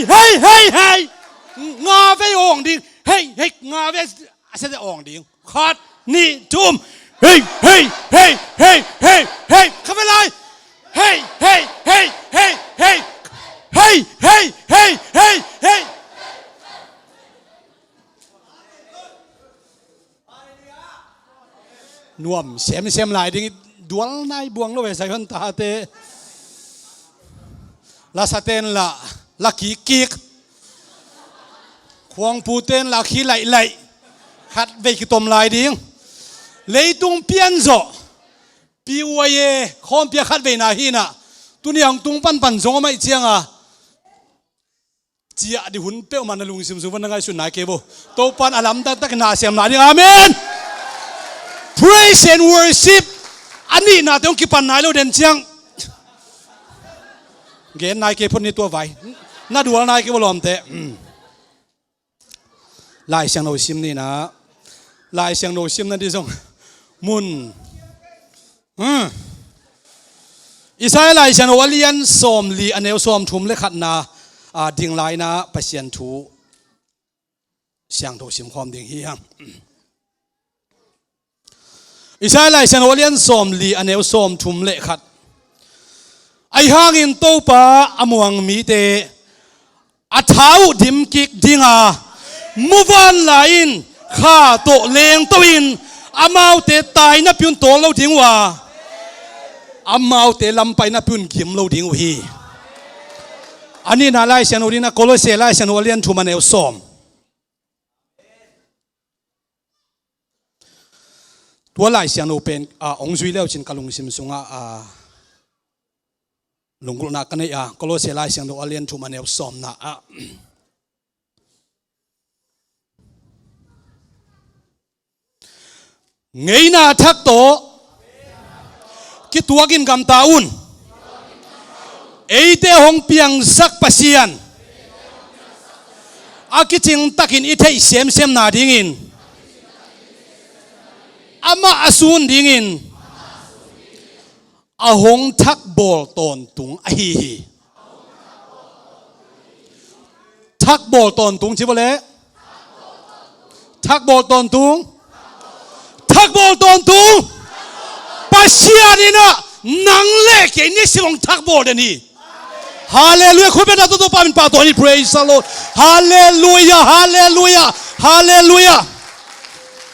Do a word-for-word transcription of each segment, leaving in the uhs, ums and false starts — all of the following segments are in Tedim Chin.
Hei, hei, hei. Nga vei awng ding. Hei, hei, nga vei a sia awng ding. Khat, nih, thum. Hei, hei, hei, hei, hei, hei. Kha vei lai. Hei, hei, hei, hei, hei. Hei, hei, hei, hei, hei. Nuam semsem lai ding, dual nai buang lo e, Zion tate. La saten la, la kikkik. Khuangputen la khi laih laih. Khat vei kitom lai ding. Leitung pian zawh. P Y A khawmpia khat vei na hi na. Tuni hong tung panpan zong a maih cianga. Ciah di hun peuhmah na lungsim sung van na ngaihsun nai kei vo. Topan a lamdang takin na sem nai ding. Amen. Praise and worship. A nihna te hong kipan nai lo den ciang. Gen nai kei phot ni tua vai. Na dual nai kei vo lawmte. Hmm. Lai Siangtho sim ni na. Lai Siangtho sim na di zong. Mun. Hmm. Isaiah Lai Siangtho a lian sawmli a neu sawmthum le khatna, a, ding laina Pasian thu siangtho sim khawm ding hi hang. Isaiah Lai Siangtho a lian sawmli a neu sawmthum le khat. Ahi hangin Topa a muang mite a tha uh dimkik dinga, muvanlai in kha tawh lengto in, amaute tai napi un tawl lo ding uh a, amaute lampai napi un gim lo ding uh hi. A nihna Lai Siangtho ding na Kolose Lai Siangtho a lian thum a neu sawm. Tua Lai Siangtho pen, a, hong zui leucin ka lungsim sungah, a, lunggulhna ka nei a, Kolose Lai Siangtho a lian thum a neu sawmna ah. Ngeina thak tawh kituakin gamta un. Eite hong piangsak Pasian a kicing takin i theih semsemna dingin, amah a sun dingin a hong thakbawl tawntung ahi hi. Thakbawl tawntung ci bawl le. Thakbawl tawntung. Thakbawl tawntung. Pasian in ah nang le kei ni sim hong thakbawl den hi. Halleluiah. Khut beng na, Topa min pahtawi ni. Praise the Lord. Halleluiah. Halleluiah. Halleluiah.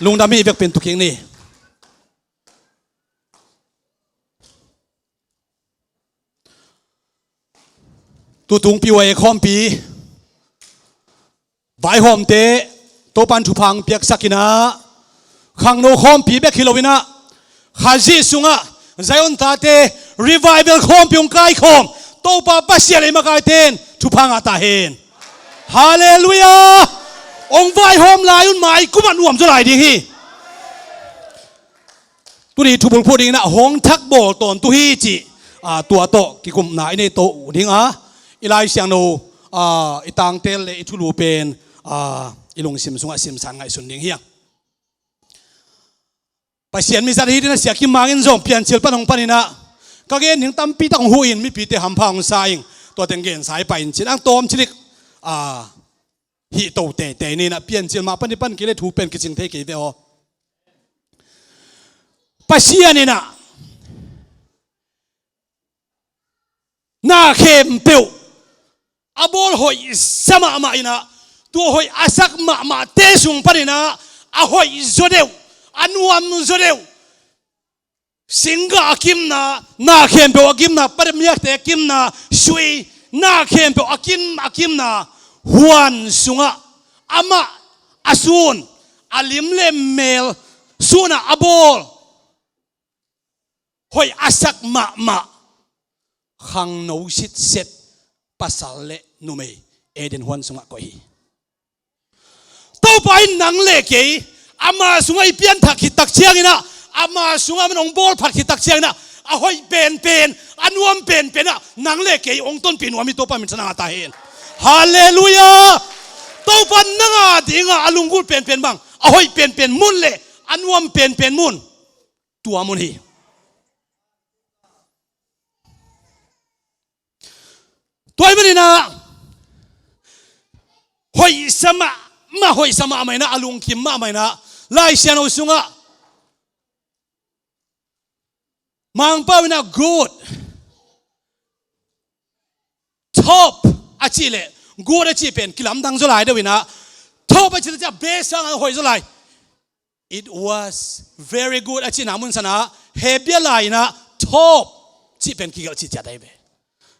Lungdam hi vekpi in tu kik ni. Tutung P Y A khawmpi vaihawmte Topan thupha hong piaksak in ah, khangno khawmpi bek hi lo in ah, Khazih sungah Zion tate revival khawmpi hong kaikhawm Topa Pasian ei makaite in thupha ngah ta hen. Halleluiah. Hong vaihawm lai un, mai kum ah nuam zaw lai ding hi. Tuni thubulphuh dingin ah hong thakbawl tawntung hi cih, a, tua tawh kikupna i nei to ding a, i Lai Siangtho, a, i tangtel le i thulu pen, a, i lungsim sungah simsan ngaihsun ding hi hang. Pasian mizat hi ding a, Sia Kim Mang in zong Piancil pan hong pan in ah, ka gen ding tampi tak hong huh in, mipite hampha hong sa ing, tua teng gensa i pai in cin ang tawm cilik, a, hih to teitei ni in ah, Piancil mah pan i pan kei le thu pen kicing thei kei ve aw. Pasian in ah na khempeuh a bawl hoih sa mahmah in ah, tua hoih a sak mahmahte sung pan in ah a hoih zaw deuh, a nuam zaw deuh, singgah a kimna, na khempeuh a kimna, pamiakte a kimna, sui, na khempeuh a kim, a kimna huan sungah amah a sun, a lim le mel sun ah a bawl hoih a sak mahmah khangno sitset pasal le numei Eden huan sungah koih hi. Topa in nang le kei ama sungah i pianthak khit tak ciangin ah, ama sungah man hong bawlphat khit tak ciangin ah, a hoih penpen, a nuam penpen ah nang le kei hong tonpih nuam hi. Topa min thang ngah ta hen. Halleluiah. Topa nang a dingah a lunggulh penpen bang, a hoih penpen mun le a nuam penpen mun, tua mun hi. Tua ahih manin ah Hoihsa mahmah, hoihsa mahmah inah, a lungkim mahmah inah, Lai Siangtho sungah Mangpau inah good, top a cih leh good a cih pen kilamdang zaw lai deuh inah, top a cih leh ciah best sang a hoih zaw lai. It was very good a cihna mun sanah Hebrew lai inah top cih pen kigelh cih ciat ahi ve.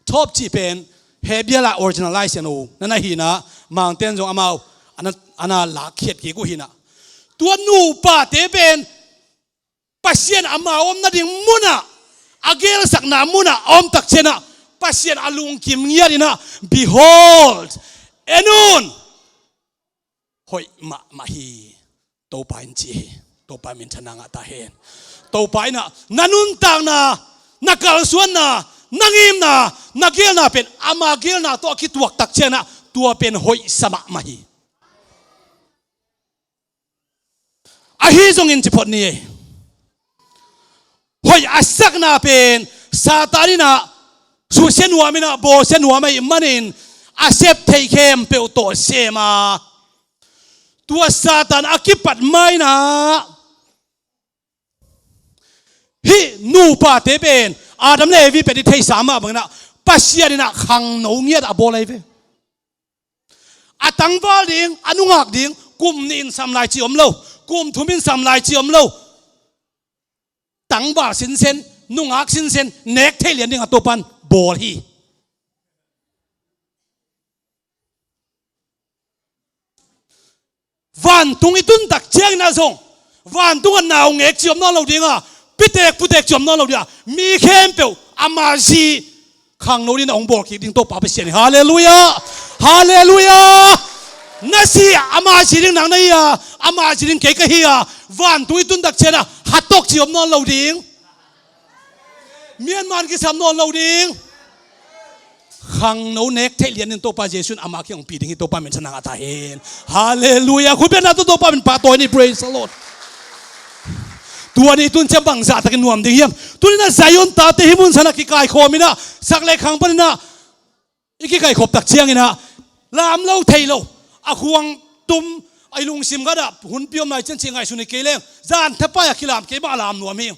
Top cih pen Hebrew lai original Lai Siangtho na na hi inah, Mangte'n zong amau a na, a na lakkhiat kik uh hi inah. Tua nupate pen Pasian amau om nading munah, a gelsakna munah a om tak ciangah Pasian a lungkim ngiat inah, "Behold, en un, hoih mahmah hi," Topa in ci hi. Topa minthanna ngah ta hen. Topa inah na nuntakna, na kalsuanna, na ngimna, na gelna pen ama gelna tawh a kituak tak ciangah tua pen hoihsa mahmah hi. Ahi zongin ci phot ni ei. Hoih a sakna pen Satan inah susia nuam inah, bawlsia nuam ahih manin a sep theih khempeuh tawh sem a, tua Satan a kipat ma inah hih nupate pen Adam le Evi pen i theihsa mah bang inah Pasian inah khangno ngiat a bawl ahi ve. A tangval ding, a nungak ding, kum nih in sam lai ci om lo, kum thum in sam lai ci om lo. Tangval sinsen, nungak sinsen, nek theih lian ding a Topa'n bawl hi. Vantung i tun tak ciangin ah zong, vantung ah naungek ci om nawn lo ding a, pitek putek ci om nawn lo ding a, mi khempeuh ama zi khangno dingin a hong bawl kik ding Topa Pasian hi. Halleluiah! Halleluiah! Na si ama zi ding nang na hi a, ama zi ding kei ka hi a, vantung i tun tak ciangin ah hatawk ci om nawn lo ding. Myanmar kisam nawn lo ding. Khangno nek theih lian in Topa Jesuh in ama kiang hong pi ding hi. Topa minthanna ngah ta hen. Halleluiah. Khut beng na tawh Topa min pahtawi ni. Praise the Lord. Tua ni tun ciang bangzah takin nuam ding hiam? Tuni-in ah Zion tate hih mun sanah kikaikhawm in ah, sak le khang panin ah i kikaikhop tak ciangin ah lam lo thei lo, a khuang tum, a i lungsim khat ah hun piom lai ciang ci ngaihsun hi kei leng, zan thapai a kilam kei bang a lam nuam hi.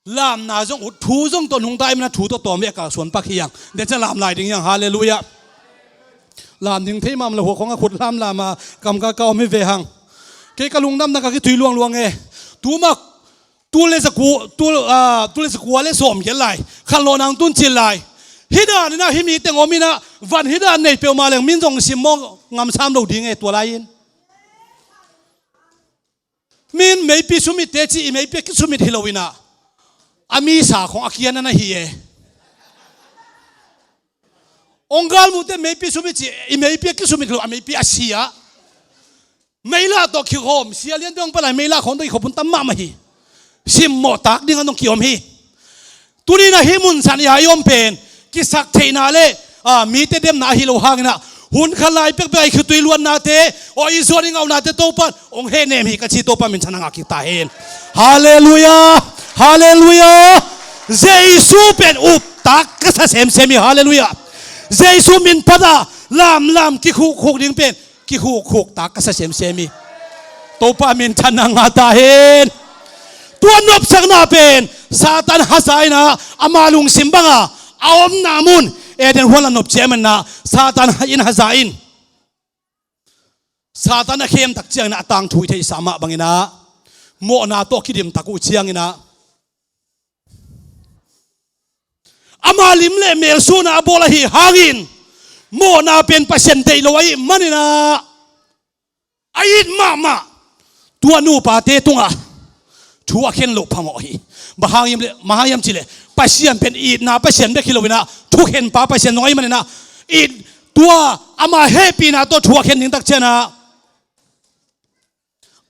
Lamna zong ut, thu zong tawh nungta i mana thu tawh tawm ve a kalsuan pak hi hang. Den ciang lam lai ding hi hang. Halleluiah. Lam ding thei mahmah lo hua khong a khut lamlam a kam ka ka om hi ve hang. Kei ka lungdamna ka kitui luangluang e. Tuma tul le za kua, tul, ah, tul le za kua le sawm khel lai, khanlawh nang tun cil lai. Hih dan in ah hih mi teng om in ah, van hih dan nei peuhmah leng min zong simmawh ngam sam lo ding e tua lai-in. Min meipi sumit teci, i meipi a kisumit hi lo in ah, a misa khong a kian a na hi e. Ong galmute meipi sumit ci, i meipi a kisumit hi lo, a meipi a sia. Meila tawh kikhawm, sia lian dong palai meila khong tawh kikhawm hun tam mahmah hi. Simmawh tak ding a nong kiom hi. Tuni-in ah hih mun san i a i om pen kisak theihna le, ah, mite demna ahi lo hangin ah, hun khat lai pekpek a i khitui luannate, aw, i zuan i ngauhnate Topa'n hong hehnem hi ka ci. Topa minthanna ngah kik ta hen. Halleluiah. Halleluiah. Jesuh pen uptak ka sa semsem hi. Halleluiah. Jesuh min phat a lamlam kikhukhuk ding pen kikhukhuk tak ka sa semsem hi. Topa minthanna ngah ta hen. Tua nopsakna pen Satan haza in ah ama lungsim bang a, a omna mun Eden huan a nopci ahih manin ah Satan in haza in, Satan a khem tak ciangin ah a tangthu i theihsa mah bangin ah mawhna tawh kidim tak uh ciangin ah ama lim le mel suahna a bawl ahih hangin mawhna pen Pasian deih lo ahih manin ah a it mahmah tua nupate tungah thu a khen loh phamawh hi. Bang hang hiam le, bang hang hiam cih leh Pasian pen itna Pasian bek hi lo in ah thukhenpa Pasian zong ahih manin ah it, tua ama hehpihna tawh thu a khen ding tak ciangin ah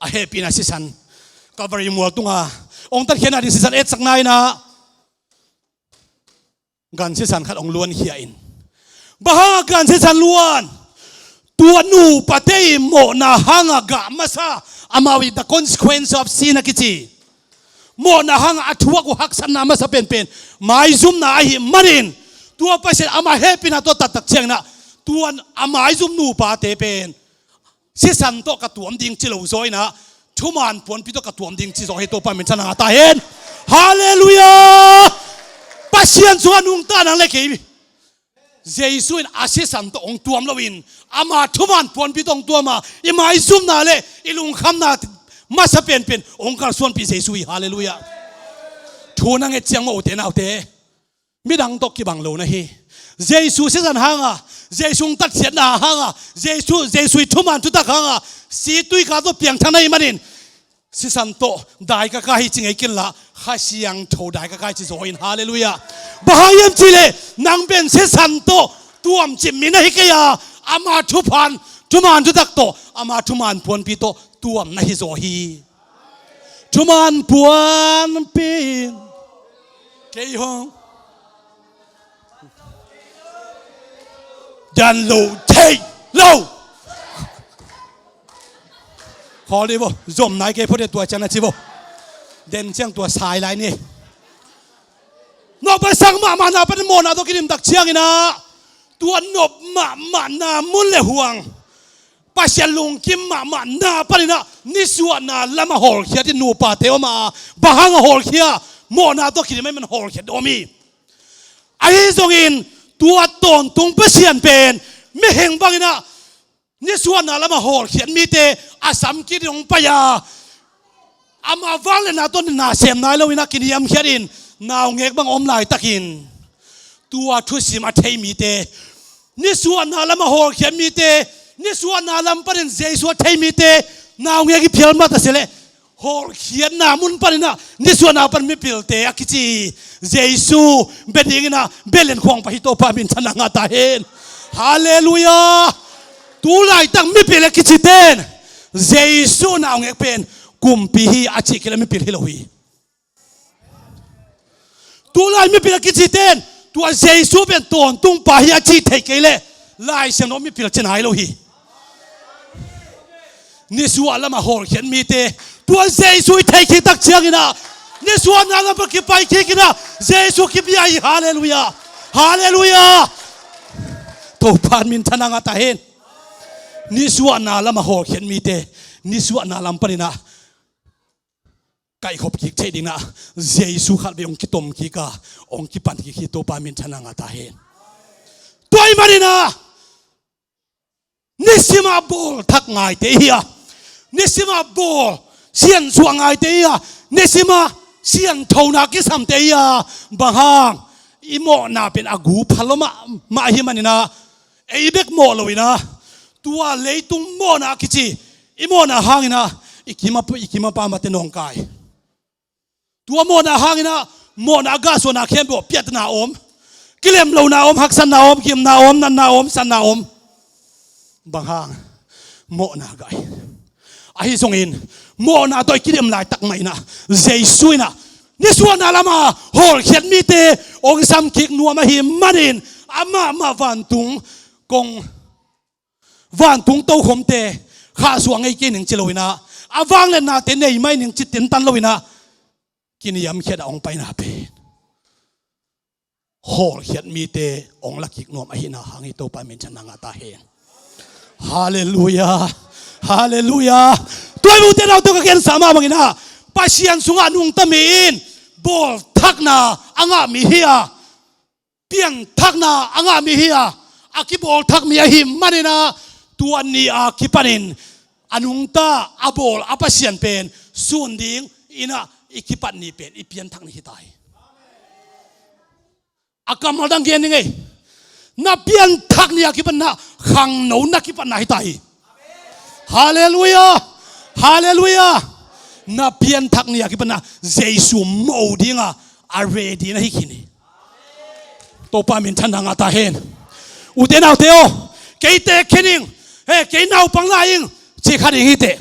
a hehpihna sisan, Calvary mual tunga hong tatkhiatna ding sisan etsakna in ah gan sisan khat hong luankhia in. Bang hanga gan sisan luan? Tua nupate i mawhna hanga gah masa, amau i the consequence of sin a kici. Mawhna hanga a thuak uh haksatna masa penpen maizumna ahih manin, tua Pasian ama hehpihna tawh tattak ciangin ah Tuan a maizum nupate pen sisan tawh ka tuam ding ci lo zaw inah, thuman puanpi tawh ka tuam ding ci zaw hi. Topa min thang a ta hen. Halleluiah. Pasian sungah nungta nang le kei Jesu in a sisan tawh hong tuam loin, ama thuman puanpi tawh hong tuam a, i maizumna le i lungkhamna masa penpen hong kalsuanpih Jesu hi. Halleluiah. Thu na nget ciang mah, ute naute, midang tawh kibang lo na hi. Jesu sisan hanga, Jesu hong tatkhiatna hanga, Jesu, Jesu i thuman thutak hanga, si tuika tawh piangthak na hih manin, sisan tawh dai ka kai hi ci ngei kei inla, Kha Siangtho dai ka kai ci zaw in. Halleluiah. Bang hang hiam cih leh nang pen sisan tawh tuamcip mi na hi kei a, ama thuphan, thuman thutak tawh, ama thuman puanpi tawh tuam na hi zaw hi. Thuman puanpi in kei hong dan lo thei lo. Khawl dih bo, zom nai kei phot e, tua ciang na ci bo. Den ciang tua sai lai ni. Nop a sang mahmahna pan mawhna tawh kidim tak ciang inah, tua nop mahmahna mun le huang, Pasian lungkim mahmahna pan inah nisuahna lamah hawlkhiat in nupate om a, bang hang a hawlkhia, mawhna tawh kidim ahih man hawlkhiat om hi. Ahi zongin tua tawntung Pasian pen mihing bang inah nisuahna lamah hawlkhiat mite a sam kit in hong pai a, ama vangliatna tawh na sem nai lo inah kiniamkhiat in naungek bang om laitakin, tua thusim a thei mite, nisuahna lamah hawlkhiat mite, nisuahna lam panin Jesu a thei mite naungek i phial mah ta se leh, hawlkhiatna mun pan inah nisuahna pan mipilte a kici Jesu bia ding inah Bethlehem khuang pah hi. Topa min thang a ta hen. Halleluiah. Tu laitak mipil a kicite in Jesu naungek pen kumpi hi a cih kei leh mipil hi lo hi. Tulai mipil a kicite in tua Jesu pen tawntungpa hi a cih theih kei leh Lai Siangtho mipil ci nai lo hi. Nisuah lamah hawlkhiat mite, tua Jesu i theih khit tak ciang inah, nisuahna lamah kipai kik inah Jesu kibia hi. Halleluiah. Halleluiah. Topa min thang a ta hen. Nisuahna lamah hawlkhiat mite, nisuahna lam pan inah kaihkhop kik theih ding inah Jesu khatvei hong kitom kik a, hong kipan kik hi. Topa min thang a ta hen. Tua ahih man inah nisim a bawl thak ngaite i hi a, nisim a bawl siansuah ngaite i hi a, nisim a sianthona kisamte i hi a, bang hang, i mawhna pen a gu pha lua mahmah ahih man inah, ei bek mawh lo inah, tua leitung mawhna a kici i mawhna hang inah i kim a, i kim a pamate nawngkai. Tua mawhna hang inah mawhna a gahsuahna khempeuh piatna om, kilemlohna om, haksatna om, gimna om, natna om, satna om. Bang hang, mawhna gah hi. Ahi zongin mawhna tawh i kidem laitak mah inah Jesu inah nisuahna lamah hawlkhiat mite hong sam kik nuam ahih manin, amah mah vantung kong, vantung tokhomte khahsuah ngei kei ning ci lo inah, a vangliatnate nei mai ning ci tintan lo inah, kiniamkhiat a hong paina pen hawlkhiat mite hong la kik nuam ahihna hang hi. Topa min thang a ta hen. Halleluiah. Halleluiah. Tua ahih man ute naute, ka gensa mah bang inah Pasian sungah nungta mi in bawlthakna a ngah mi hi a, pianthakna a ngah mi hi a, a kibawlthak mi ahih man inah, tua ni a kipanin a nungta a bawl a Pasian pen sun ding inah i kipat ni pen i pianthak ni hi ta hi. A kammal dang gen ning ei. Na pianthak ni a kipan inah khangno na kipatna hi ta hi. Halleluiah. Halleluiah. Na pianthak ni a kipan inah Jesu mo ding a, a ready na hi khin hi. Topa min thang a ta hen. Ute naute aw, kei teek khin ing, he, kei naupang lai ing, ci kha ding hi teh.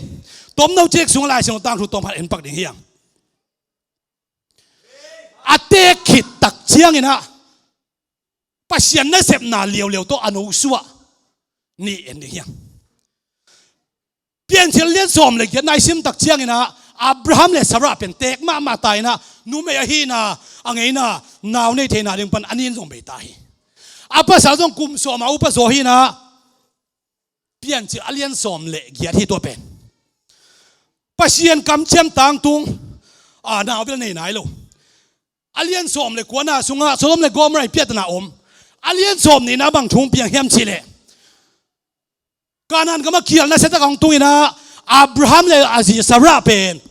Tomno cik sung Lai Siangtho tangthu tawm khat en pak ding hi hang. A teek khit tak ciang inah Pasian nasepna leuleu tawh a no suah ni en ding hi hang. Piancil lian sawm le giatna i sim tak ciang inah Abraham le Sarah pen teek mahmah ta inah, numei ahihna a ngeina, nau nei theihna ding pan a nin zong bei ta hi. A pasal zong kum sawm a upa zaw hi-in ah, Piancil a lian sawm le giat hi tua pen. Pasian kamciam tangtung, a, nau bel nei nai lo. A lian sawm le kuana sungah Sodom le Gomorrah i piahtana om. A lian sawm nihna bang thu piang hiam cih leh, Kanaan gam a kial nasia tak hong tung-in ah, Abraham le a zi Sarah pen,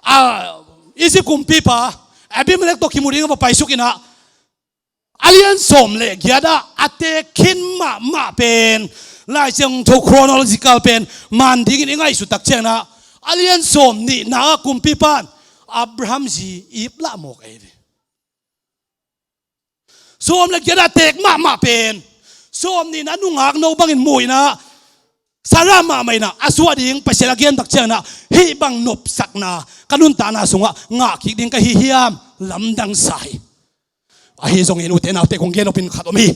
a, Egypt kumpipa Abimelech tawh kimu ding a va paisuk-in ah, a lian sawm le giat ah a teek khin mahmah pen, Lai Siangtho chronological pen man dingin i ngaihsut tak ciangin ah, a lian sawm nihna ah kumpipa'n Abraham zi ip lah mawk ei ve. Sawm le giat ah teek mahmah pen, sawm nihna nungak no bangin mu-in ah, Sarah mahmah in ah a suah ding Pasian a gen tak ciangin ah, hih bang nopsakna ka nuntakna sungah ngah kik ding ka hi hiam, lamdang sa hi. Ahi zongin ute naute, kong gen nopin khat om hi.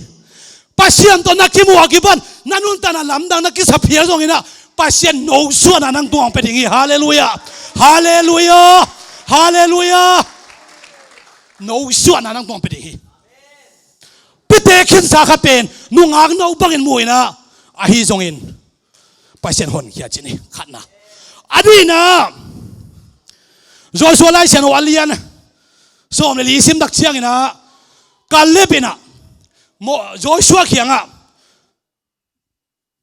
Pasian tawh na kimuh a kipan na nuntakna lamdang na kisa phial zongin ah, Pasian nosuahna nang tungah hong pia ding hi. Halleluiah. Halleluiah. Halleluiah. Nosuahna nang tungah hong pia ding hi. Pite khinsa khat pen nungak no bangin mu-in ah, ahi zongin Pasian honkhia cih hi. Khatna. A nihna, Joshua Lai Siangtho a lian sawm le li sim tak ciangin ah, Kaleb in ah, Mo-, Joshua kiangah,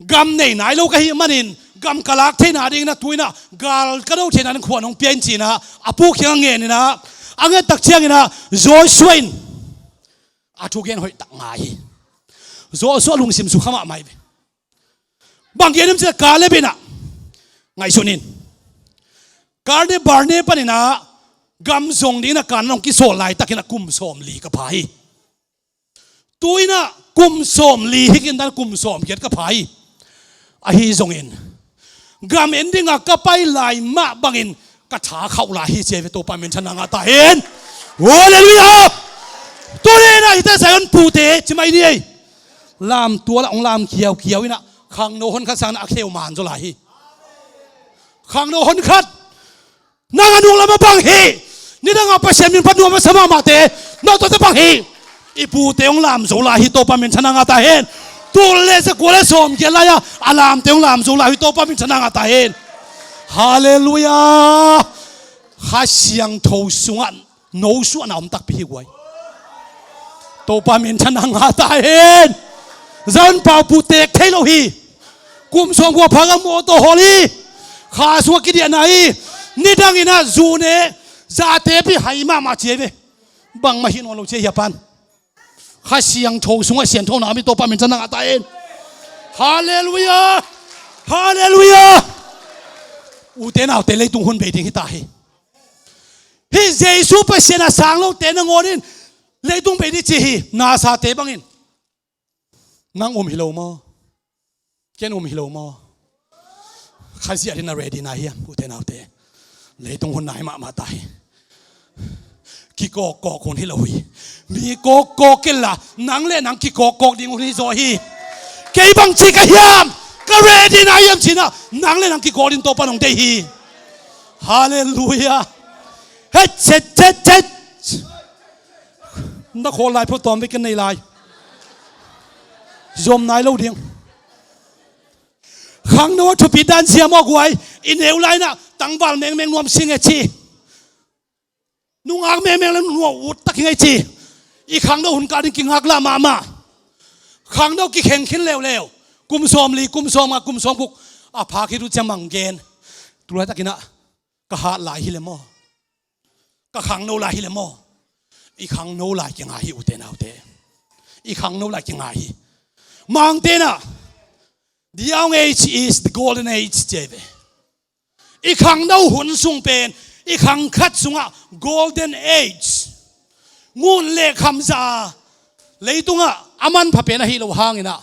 gam nei nai lo ka hih manin gam ka lak theihna dingin ah, tu-in ah gal ka do theihna ding khuan hong pia in, ci-in ah a pu kiangah ngen-in ah, a nget tak ciangin ah Joshua in a thugen hoih tak ngai hi. Joshua lungsim sukha mahmah hi ve. Bang gen hiam cih leh, Kaleb in ah, ngaihsun in, Kades Barnea panin ah gam zong dingin ah Kanaan hong kisawl laitakin ah kum sawm li ka pha hi. Tu-in ah kum sawm li hi kei in, kum sawm giat ka pha hi. Ahi zongin gam en dingin ka pai lai mah bangin ka tha khauh lai hi, ci hi ve. Topa minthanna ngah ta hen. Halleluiah. Tuni-in ah hihte Zion pute ci mai ni ei. Lamtual ah hong lam kiaukiau in ah, khangno hon khat sangin ah a kheu man zaw lai hi. Khangno hon khat. Nang a nung lam ah bang hi. Nidang a Pasian min phat nuam a sa mahmahte, no tawh teh bang hi. I pute hong lam zo lai hi. Topa minthanna ngah ta hen. Tul le za kua le sawm giat lai-a a lamte hong lam zo lai hi. Topa minthanna ngah ta hen. Halleluiah. Kha Siangtho sungah nosuahna om takpi hi guai. Topa minthanna ngah ta hen. Zan pau putek thei lo hi. Kum sawm kua pha gam mawtaw hawl hi. Kha sungah kidiahna hi. Nidangin ah zu ne, zate pi hai mahmah ci hi ve. Bangmah hi nawn lo ci hi a pan. Kha Siangtho sungah sianthona om hi. Topa minthanna ngah ta hen. Halleluiah. Halleluiah. Ute naute, leitung hun bei ding hi ta hi. Hih Jesu Pasian a sang lote nangawn in leitung bei ding ci hi. Nasate bangin. Nang um hi lo maw? Ken um hi lo maw? Khazih a ding na ready na hiam, ute naute? Leitung hun nai mahmah ta hi. Kikawkkawk hun hi lo hi. Mi kawkkawk kei la, nang le nang kikawkkawk ding hun hi zaw hi. Kei bangci ka hiam, ka ready na hiam ci-in ah, nang le nang kikawk ding Topa nong deih hi. Halleluiah. Het, het, het, het. Na khawl lai phot tawm bek ken nei lai. Zom nai lo ding. Khangno a thupi dan sia maw guai. I neu lai-in ah tangval mengmeng nuam sing e ci. Nungak mengmeng le nuam ut tak hi ngei ci. I khangno hun kah ding kingaklah mahmah. Khangno kikheng khin leuleu. Kum sawm li, kum sawm nga, kum sawm guk a pha khit uh ciang bang gen. Tu laitakin ah ka hat lai hi le maw? Ka khangno lai hi le maw? I khangno lai kinga hi, ute naute. I khangno lai kinga hi. Mangte'n ah, the young age is the golden age, ci hi ve. I khangno hun sung pen, i khang khat sungah golden age, ngun le kham zah a, leitungah a manpha pen ahih loh hangin ah,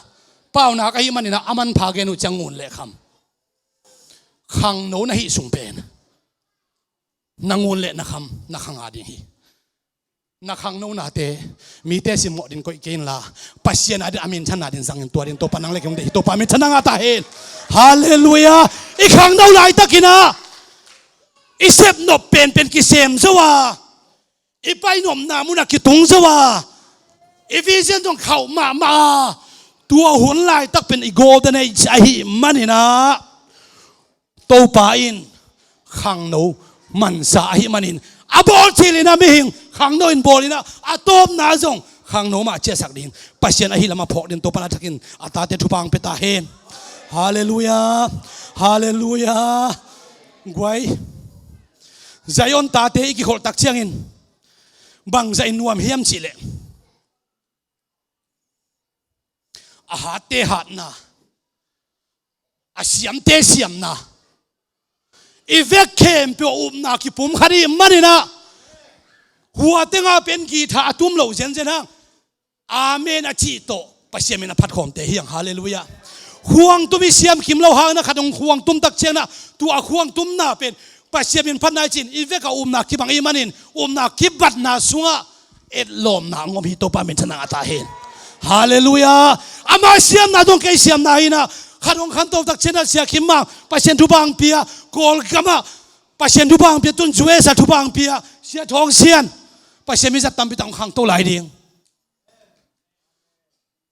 paunak ahih manin ah a manpha gen uh ciang ngun le kham. Khangno na hih sung pen na ngun le na kham, na khang a ding hi. Na khangnonate mite simmawh ding koih kei inla, Pasian a ding a minthanna ding zangin tua ding Topa nang le kei hong deih hi. Topa minthanna ngah ta hen. Halleluiah. I khangno laitakin ah i sepnop penpen kisem zo a, i painopna munah kitung zo a, I vision zong khauh mahmah a, tua hun laitak pen i golden age ahih manin ah, Topa in khangno mansa ahih manin, a bawl cil in ah mihing khangno in bawl in ah, a tawpna zong khangno mah ciahsak ding Pasian ahi lam a phawk ding Topa in a thakin a tate thupha hong pia ta hen. Halleluiah. Halleluiah. Guai, Zion tate i kikholh tak ciangin bangzah in nuam hiam cihleh, a hatte hatna, a siamte siamna, i vek khempeuh a upna kipum khat i hih manin ah, hua tengah pen guitar a tum lo zenzen hang, amen a cih tawh Pasian min a phatkhawmte hi hang. Halleluiah. Khuangtum i siam kim lo hangin ah, khat hong khuangtum tak ciangin ah, tua a khuangtumna pen Pasian min phatna i cih in, i vek a upna kibang i hih manin, upna kibatna sungah etlawmna hong om hi. Topa min thang a ta hen. Halleluiah. Ama siamna zong kei siamna hi in ah, khat hong khanto tak ciangin ah Sia Kim Mang Pasian thupha hong pia, Kawlgam ah Pasian thupha hong pia, tun U S ah thupha hong pia Sia Thawng Sian, Pasian mi zat tampi tak hong khangto lai ding.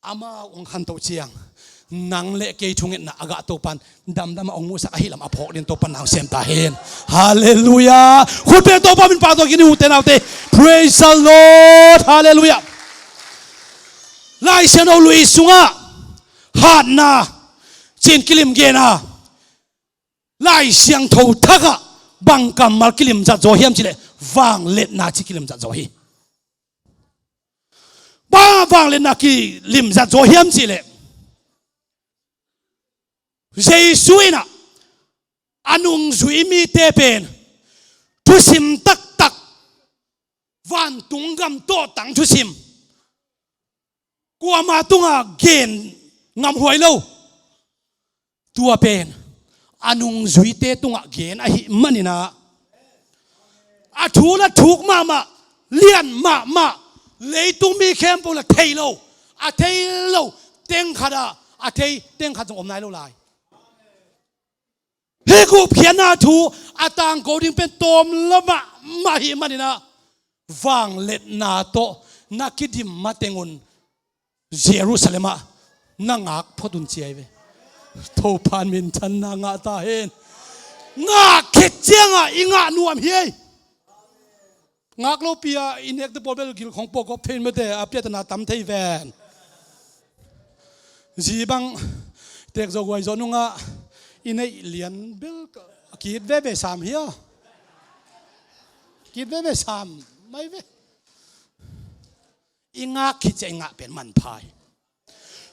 Amau hong khanto ciang, nang le kei thungetna a gah Topa in damdam a hong muhsak ahi lam a phawk ding Topa in na hong sem ta hen. Halleluiah. Khut beng Topa min pahtawi kei ni, ute naute. Praise the Lord. Halleluiah. Lai Siangtho lui sungah hatna ci-in kilim gen a, Lai Siangtho thak ah bang kammal kilim zat zaw hiam cihleh, vangliatna ci kilim zat zaw hi. Bang vangliatna kilim zat zaw hiam cihleh, Jesu in ah a nungzui mite pen thusim taktak, vantung gam tawhtang thusim, kuama tungah gen ngamhuai lo. Tua pen a nungzuite tungah gen ahih manin ah, a thu la thuk mahmah, lian mahmah, leitung mi khempeuh la thei lo, a thei lo teng khat ah, a thei teng khat zong om nai lo lai. Hih gupkhiatna thu a tangko ding pen tawm lo mahmah ahih manin ah, vangliatna tawh na kidim mateng un Jerusalem ah na ngak phot un ci ahi ve. Topa in minthanna ngah ta hen. Ngah khit ciangah i ngah nuam hi ei. Ngak lopi a i nekte pawl bel gilkhong pawh gawp thei in mate, a piatana tam thei ven. Zi bang tekzo guaizo nungah i neih lian bel kit veve sam hi a. Kit veve sam mai ve. I ngak khit ciah i ngah pen manpha hi.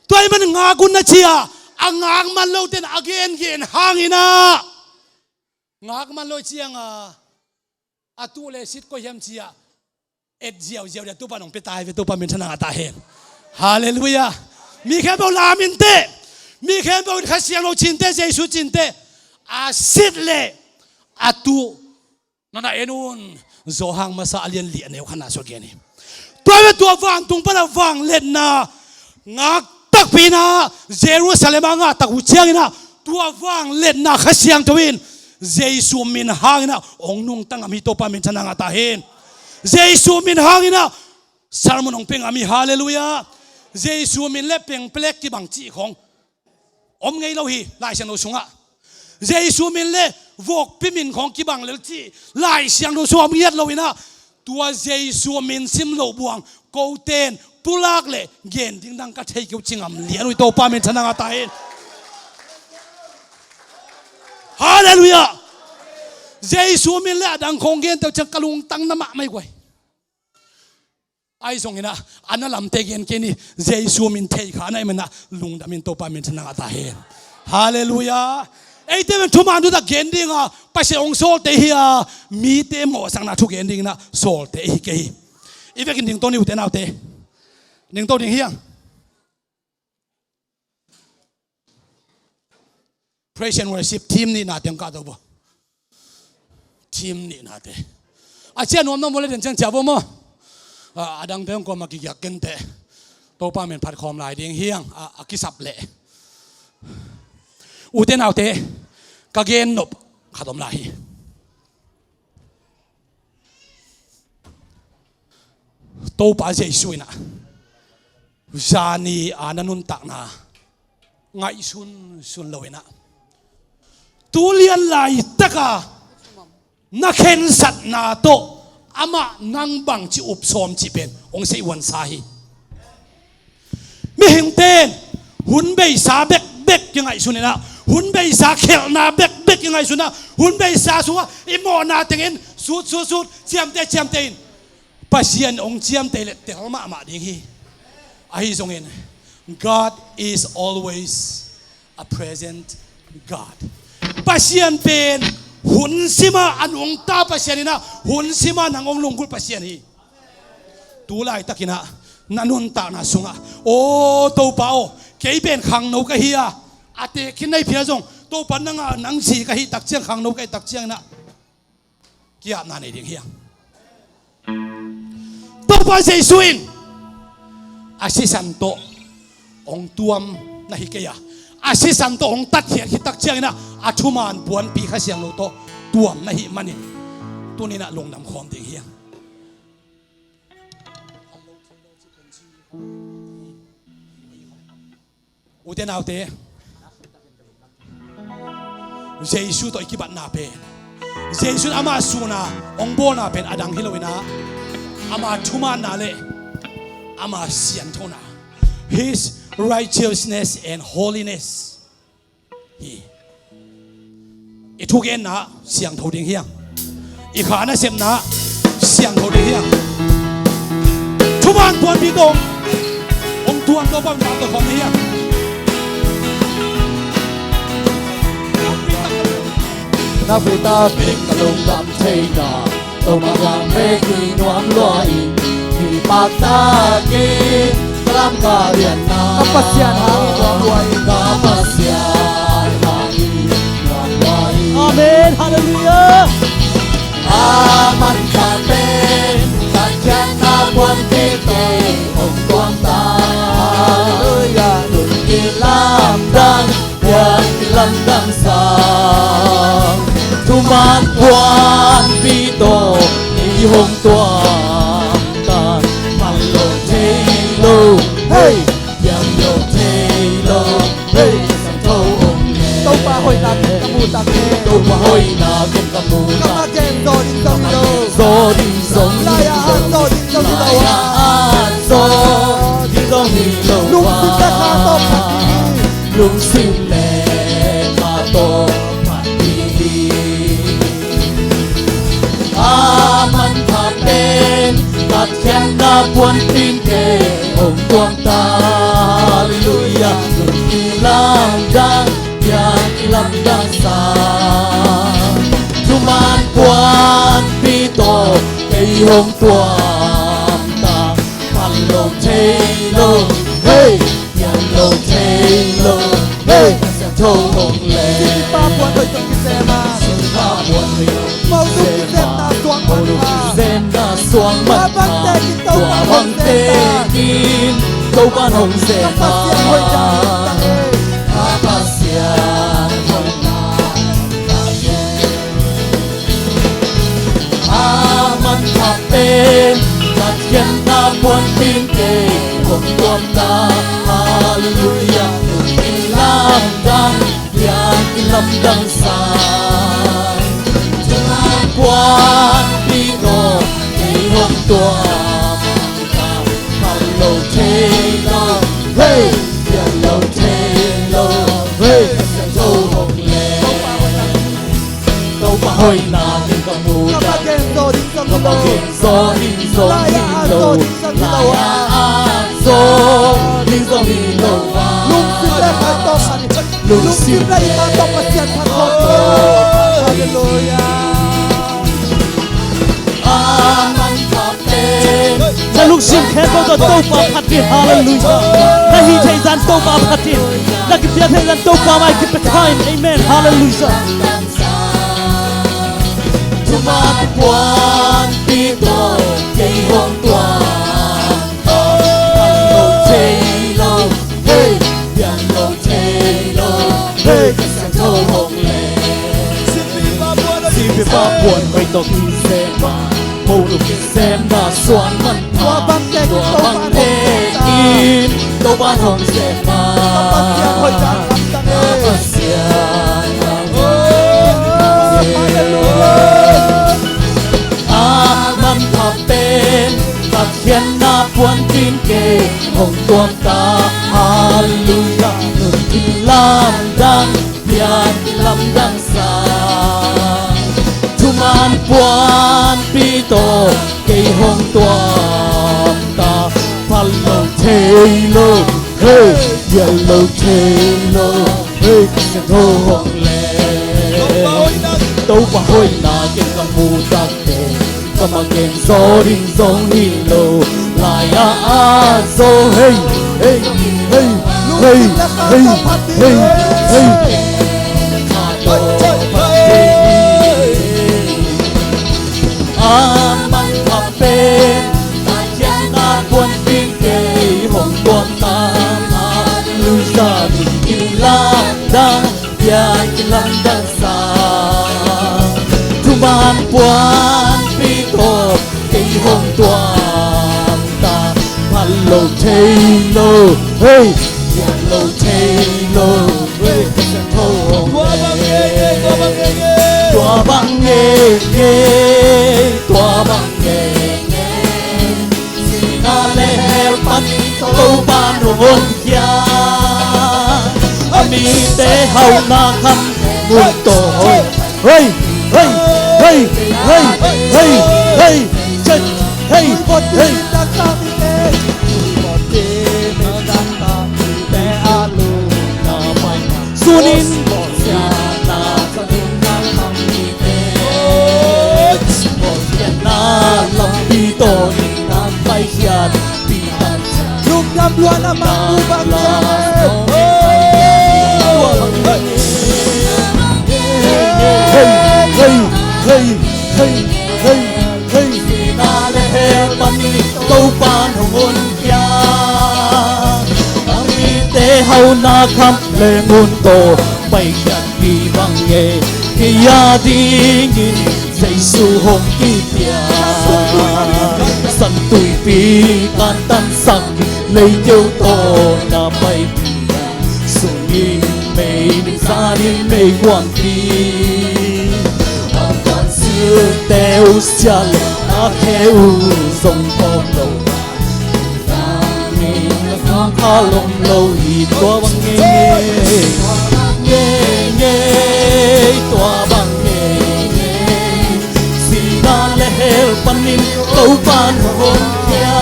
Tua ahih manin ngak un na ci a, a ngak man lote in a gengen hangin ah, ngak man lo ciangah a tuh le sit koi hiam ci a et ziauziau dia Topa in hong pia ta hi ve. Topa minthanna ngah ta hen. Halleluiah. Mi khempeuh lam in teh, mi khempeuh in Kha Siangtho ci in teh, Jesu ci in teh, a sit le a tuh na na en un. Johan masa a lian li a neu khatna sua gen hi. Tua ve, tua vantung pana vangliatna ngak takpi in ah Jerusalem ah ngah tak uh ciangin ah, tua vangliatna Kha Siangtho in Jesu min hangin ah hong nungta ngam hi. Topa minthanna ngah ta hen. Jesu min hangin ah sermon hong pia ngam hi. Halleluiah. Jesu min le pengpelek kibang cih khong om ngei lo hi Lai Siangtho sungah. Jesu min le vokpi min khong kibang lel cih Lai Siangtho sungah om ngiat lo in ah, tua Jesu min sim loh buang kote in pulak le gen ding dang ka thei kei uh ci ngam lian uh hi. Topa minthanna ngah ta hen. Halleluiah. Jesu min le a dang khong gente uh ciang ka lungtang na mahmah hi guai. Ahi zongin ah, a na lamte gen kei ni, Jesu min thei kha na hih manin ah lungdam in. Topa minthanna ngah ta hen. Halleluiah. Eite pen thuman thutak gen ding a, Pasian hong sawlte hi a, mite mawhsakna thu gen dingin ah sawlte hi kei hi. I vekin dingto ni, ute naute. Dingto ding hi hang. Praise and worship team nihna teng kah to bo. Team nihna te. A cia nuam nuam bo le den ciang cia bo maw. A, a dangte hong kuamah kigiak kei inteh. Topa min phat khawm lai ding hi hang, a, a kisap leh. Ute naute, ka gen nop khat om lai hi. Topa Jesu in ah Zani a na nuntakna ngaihsunsun lo in ah, tu lian laitaka na khensatna tawh amah nang bangci up sawm cih pen hong sei huansa hi. Mihingte in hun beisa bekbek kingaihsun in ah, hun beisa khelhna bekbek kingaihsun in ah, hun beisa sungah i mawhna tengin sut sut sut, ciamteh ciamteh in, Pasian hong ciamteh leh tel mahmah ding hi. Ahi zongin, God is always a present God. Pasian pen hun sima a nungta Pasian in ah, hun sima nang hong lunggulh Pasian hi. Tu laitakin ah na nuntakna sungah, "Aw Topa aw, kei pen khangno ka hi a," a tekhin na hi phial zong, "Topa nang a, nang zi ka hih takciang, khangno ka hih takciang in ah," ki-apna nei ding hi hang. Topa Jesu in a sisan tawh hong tuam na hi kei a, a sisan tawh hong tatkhiat khit takciang in ah, a thuman puanpi Kha Siangtho tawh tuam na hih manin, tuni in ah lungdam khawm ding hi hang. Ute naute, Jesu tawh i kibatna pen, Jesu in ama sun a hong bawlna pen a dang hi lo in ah, ama thumanna le ama sianthona, His righteousness and holiness hi. I thugenna siangtho ding hi hang. I kha nasepna siangtho ding hi hang. Thuman puanpi tawh hong tuam tawh pan tawh khawm hi hang. Na pu ta bek ka lungdam theina, Topa gam bek i nuam lua in, hi paktakin ka lam ka lianna, ka Pasian hang i nuam lua in, ka Pasian hang i nuam lua in. Amen. Hallelujah. A manpha pen ka khiatna puanpite hong tuam ta. Hallelujah. Tun kilamdang, pian kilamdang sa, thuman puanpi tawh i hong tuam ta. Man lo thei lo, hey, pian lo thei lo, hey, Kha Siangtho hong le. Topa hoihna ken ka mu tak e. Topa hoihna ken ka mu tak e. Ka ma gen zaw ding zong hi lo. Zaw ding zong hi lo. Lai-ah zaw ding zong hi lo. Lai-ah zaw ding zong hi lo. Lungsim le kha tawh phat ding hi. Lungsim le kha tawh phat ding hi. A manpha pen ka khiatna puanpite hong tuam ta. Hallelujah. Tun kilamdang, pian kilamdang sa, thuman puanpi tawh kei hong tuam ta. Phan lo thei lo, hey, pian lo thei lo, hey, Kha Siangtho hong le. Sipa puan hoih tawh kisem a. Sipa puan hoih tawh kisem a. Mo luk kisemna suang man. Mo luk kisemna suang man. Tua bangte kin Topa hong sem ta. Tua bangte kin Topa hong sem ta. Ka Pasian hoihna. Ka Pasian hoihna. A manpha pen ka khiatna puanpite hong tuam ta. Hallelujah. Kilamdang, pian kilamdang sa, thuman puanpi tawh kei hong tuam ta. Phan lo thei lo, hey, pian lo thei lo, hey, Kha Siangtho hong le. Topa hoihna ken ka mu tak e. Ka ma gen zaw ding zong hi lo. Ka ma gen zaw ding zong hi lo. Lai-ah zaw ding zong hi lo. Lai-ah zaw ding zong hi lo. Lungsim le kha tawh phat ding. Lungsim le kha tawh Pasian phat khawm. Hallelujah. A manpha pen. Na lungsim khempeuh tawh Topa phat in. Hallelujah. Na hih theih zah in Topa phat in. Na kipia theih zah in Topa mai kipia kha in. Amen. Hallelujah. Thuman puanpi tawh kei hong tuam ta. Phan lo thei lo, hey, pian lo thei lo, hey, Kha Siangtho hong le. Sipi pa puan hoih tawh kisem a, mo luk kisemna suang man. Tua bangte kin Topa hong sem ta. Tua bangte kin Pasian hong sem a, Pasian hong sem a. A manpha pen Pathian na puanpin kei hong tuam ta. Halleluiah. Nuntak lamdang, pianthak lamdang sang, thuman puanpi tawh kei hong tuam ta. Phal lo thei lo, hei, gel lo thei lo, hei, Kha Siangtho hong leh. Topa hoihna ken ka mu tak teh, ka ma gen zaw ding zong hi lo lai-ah a zaw, hei, hei, hei, hei, hei, hei, hei. A manpha pen Pathian na puanpin kei hong tuam ta. Halleluiah. Nuntak lamdang, pianthak lamdang sang, thuman puanpi tawh kei hong tuam ta. Phal lo thei lo, hei, gel lo thei lo, hei, Kha Siangtho hong leh. Tua bang ngeingei, tua bang ngeingei, sihna leh hell panin Topa'n hong honkhia. A mite hauhna kham ngun tawh, hei, hei, hei, hei, hei, hei, hei, hei, hei. Sunin na lampi tawh in na paikhiat. Lungdam lua na mang mu bang. Hei, hei, hei, hei, hei, hei, hei. Sihna leh hell panin Topa'n hong honkhia. A mite hauhna kham leh ngun tawh paikhiatpih bang e. Kei a dingin Jesu hong kipia, San Tuipi kantansak, leikeu tawh na paipih sungin mei ning zanin meikuangpi. A kansilte uh sia leh a khe uh zong phawk lo. Nangin a kha lom lo hi. Tua bang ngeingei, ngeingei, tua bang ngeingei, sihna leh hell panin Topa'n hong honkhia.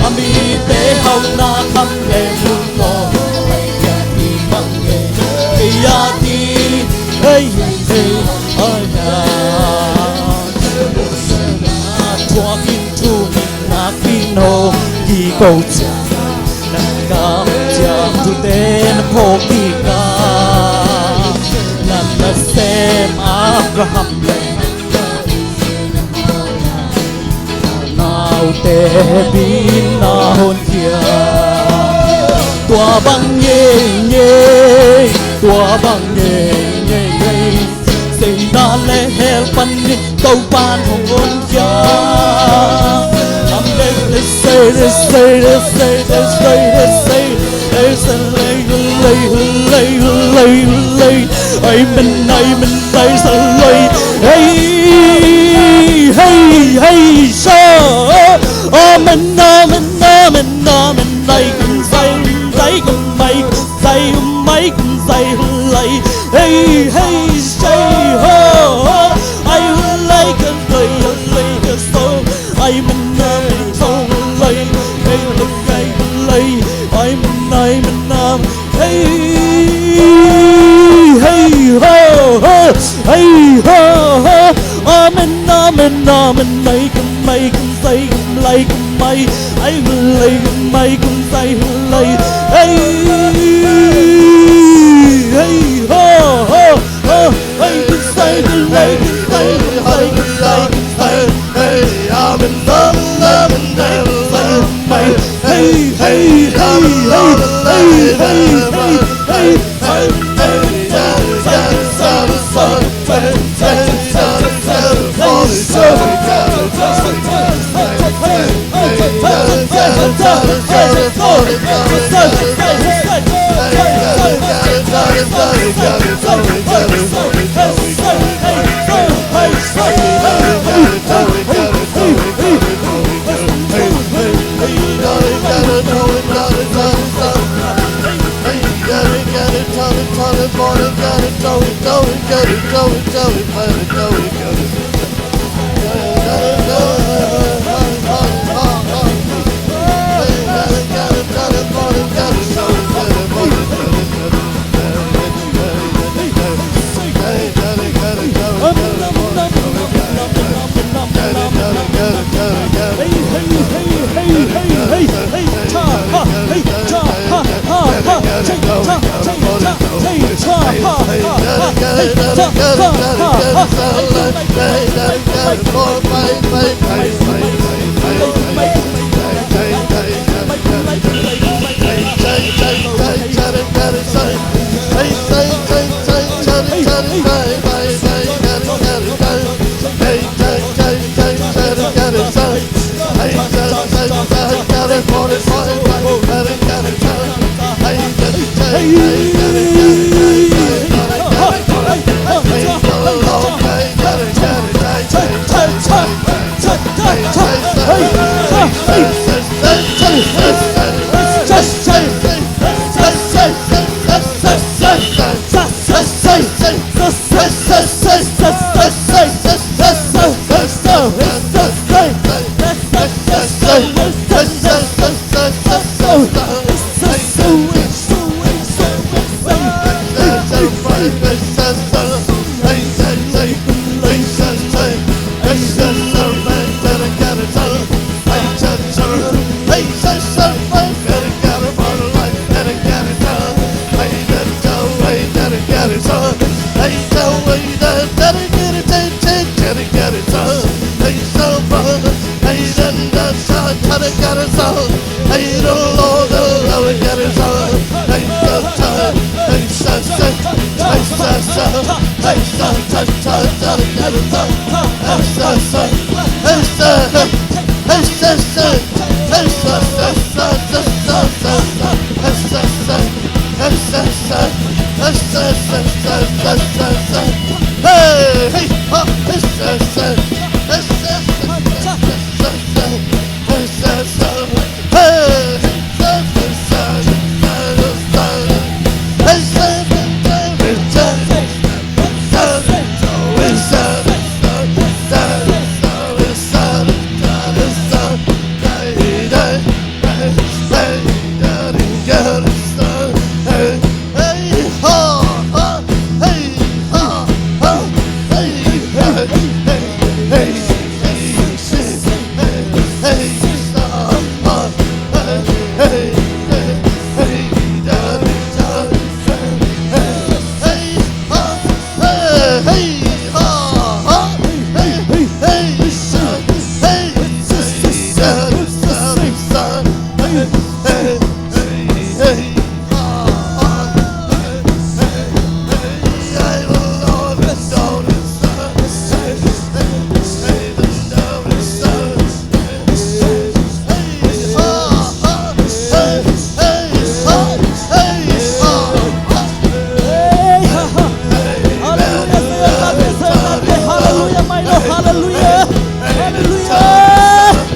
A mite hauhna kham leh ngun tawh paikhiatpih bang e. Kei a dingin, hei, hei, hei, hei. Thuakin thu in nakpi-in hong kiko ciang, na kamciam thute na phawk kik a, na nasem Abraham leh naute biakna honkhia. Tua bang ngeingei, tua bang ngeingei, sihna leh hell panin Topa'n hong honkhia. Amen. They say, they say, they say, they say, they say, they say, lei, lei, lei, lei, lei. Amen, amen, they say, lei. Hey, hey, hey, so. Amen, amen, amen, amen, they can say, they can make, say, make, say, lei. Hey, hey, say, ho, ho. I like and play, I like a song. Ai man na man song lai, ai man ai man lai, ai man ai man na. Hey, hey, ho, ho, hey, ho, ho. Amen, amen, amen. Ai kam, ai kam, sai kam, lai kam, ai, ai kam, lai kam, ai kam, sai kam, lai. Hey, hey, ho, ho, ho. Hey, hey, hey, hey, hey, hey, hey, hey, I'm in love, I'm in love, I'm in love. Hey, hey, hey, hey, hey, hey, hey, hey, hey, hey, Aleluya, Señor, gracias, Señor, gracias. Aleluya, my Lord, aleluya, aleluya.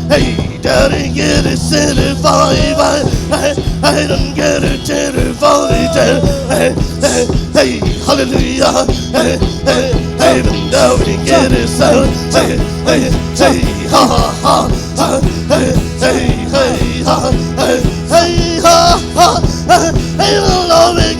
Hey, daddy, get it, set it, five, five. Hey, hey, don't get it, ten, forty, ten. Hey, hey, hey, hallelujah. Hey, hey, hey, even though we get it, so. Hey, hey, hey, ha, ha, ha. Hey, hey, hey, ha. Hey, hey, ha, ha. Hey, hey, the Lord, we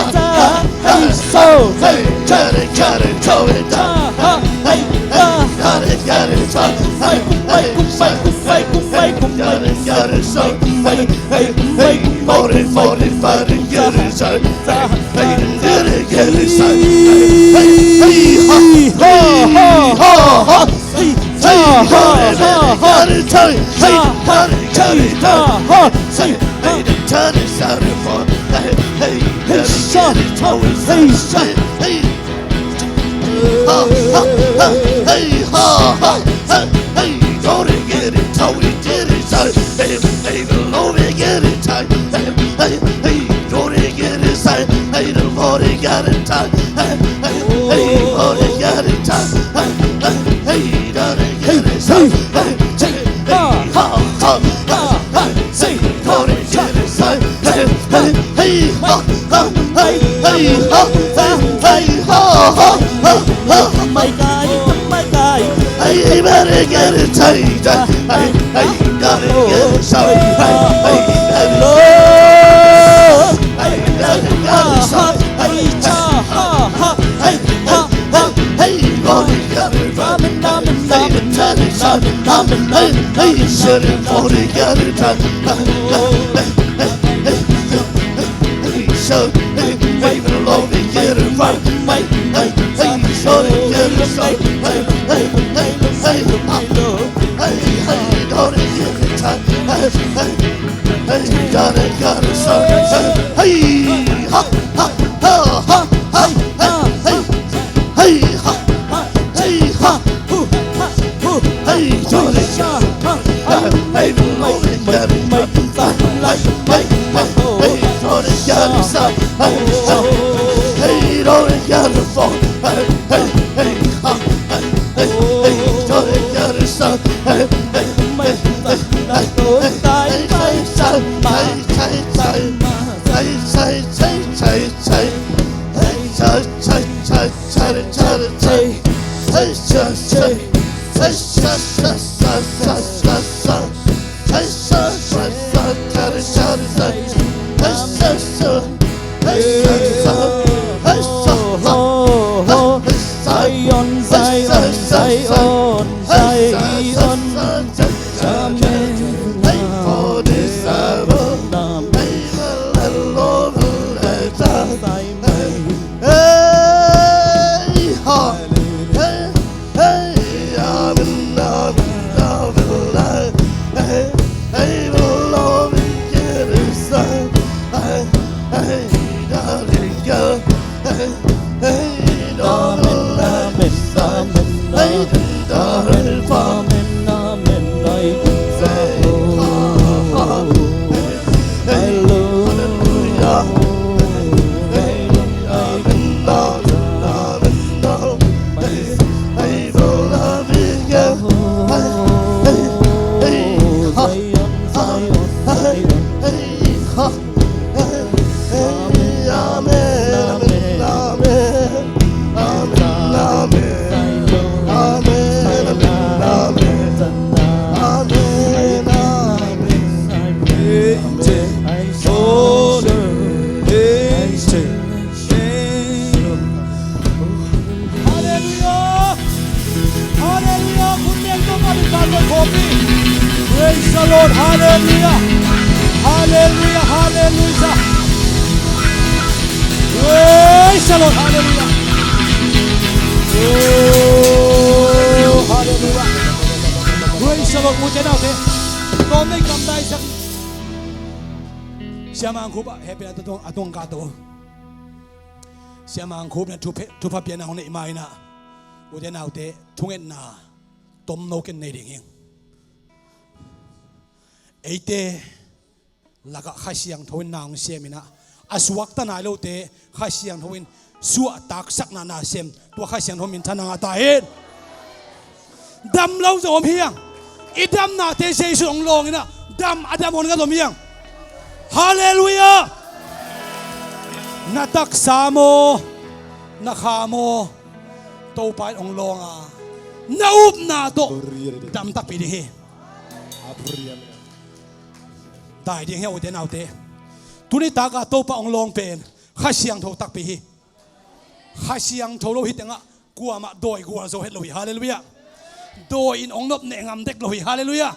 Praise the Lord. Hallelujah. Hallelujah. Hallelujah. Praise the Lord. Hallelujah. Oh, hallelujah. Praise the Lord. Ute naute, tawm nei gamdai sak. Siamang Khup ah hehpihna a tuang, a tuang ka to. Siamang Khup na thupha, thupha piakna hong neih ma in ah, ute naute, thungetna tomno ken nei ding hi. Eite lakah Kha Siangtho in na hong sem in ah, a suakta nai lote Kha Siangtho in suahtaksakna na sem, tua Kha Siangtho min thang a ta hen. Dam lo zong om hiang. I damnate Jesu hong lawng in ah, dam, a dam hon ka zom hiang. Hallelujah. Na taksa maw, na kha maw, Topa in hong lawng a, na upna tawh dam takpi ding hi. Dai ding hi, ute naute. Tuni taka Topa hong lawng pen Kha Siangtho takpi hi. Kha Siangtho lo hi tengah kuamah dawi gualzo het lo hi. Hallelujah. Dawi in hong nop neh ngam dek lo hi. Hallelujah.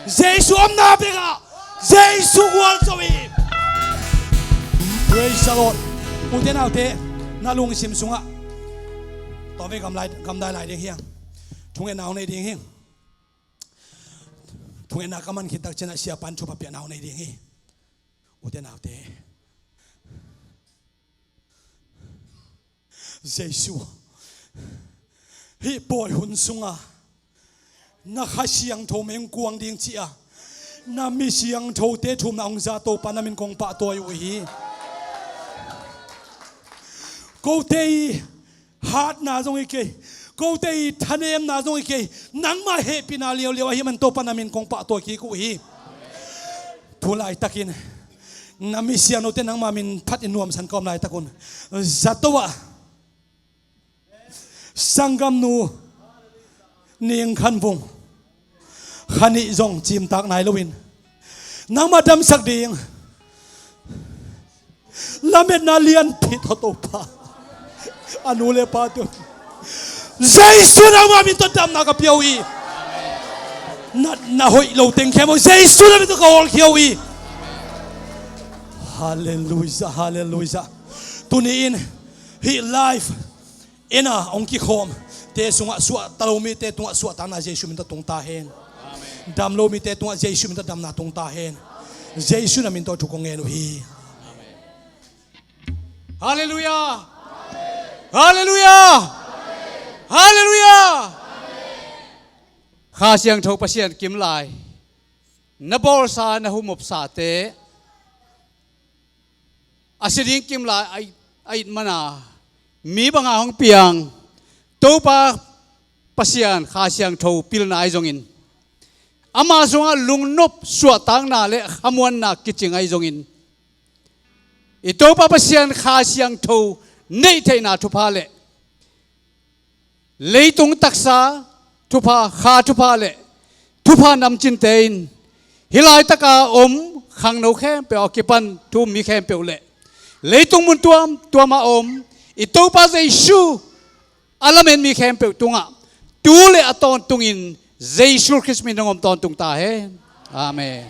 Jesu omna bekah Jesu gualzo hi. Praise the Lord. Ute naute, na lungsim sungah tawm ei gamdai lai ding hiang. Thungetna hong nei ding hiang. Thungetna ka man khit tak ciangin ah siapa'n thupha piakna hong nei ding hi. Ute naute, Jesu, hih pawi hun sungah na Kha Siangtho meng kuang ding ci-a na mi siangthote thumna hong za Topa na min kong pahtawi uh hi. Kote i hatna zong hi kei, kote i thanemna zong hi kei, nangmah hehpihna liauliau ahi man Topa na min kong pahtawi kik uh hi. Tu laitakin na mi siangthote nangmah min phat in nuamsa ka om laitak un, zato ah sanggamnu Ning Khan Vung, kha nih zong cimtak nai loin nangmah damsak ding lametna lianpi tawh Topa, a nu le pa tawh Jesu nangmah min tawh damna ka pia uh hi. Na, na hoih lo teng khempeuh Jesu na min tawh ka hawlkhia uh hi. Halleluiah, halleluiah. Tuni-in hih live in a hong kikhawmte sungah suahta lo mite tungah suahtakna Jesu min tawh tung ta hen. Dam lo mite tungah Jesu min tawh damna tung ta hen. Jesu na min tawh thu kong ngen uh hi. Halleluiah. Halleluiah. Halleluiah. Kha Siangtho Pasian kimlai na bawlsa, na humopsate a si ding kimlai a it, a it mana mi banga hong piang Topa Pasian Kha Siangtho pilna ahi zongin, ama sungah lungnop suahtakna le khamuanna kicing ahi zongin, i Topa Pasian Kha Siangtho neih theihna thupha le leitung taksa thupha, kha thupha le thupha namcinte in hih laitaka om khangno khempeuh a kipan thu um mi khempeuh le leitung mun tuamtuama om i Topa Jesu a lamen mi khempeuh tungah tu le a tawntungin Jesu Khrist min hong om tawntung ta hen. Amen.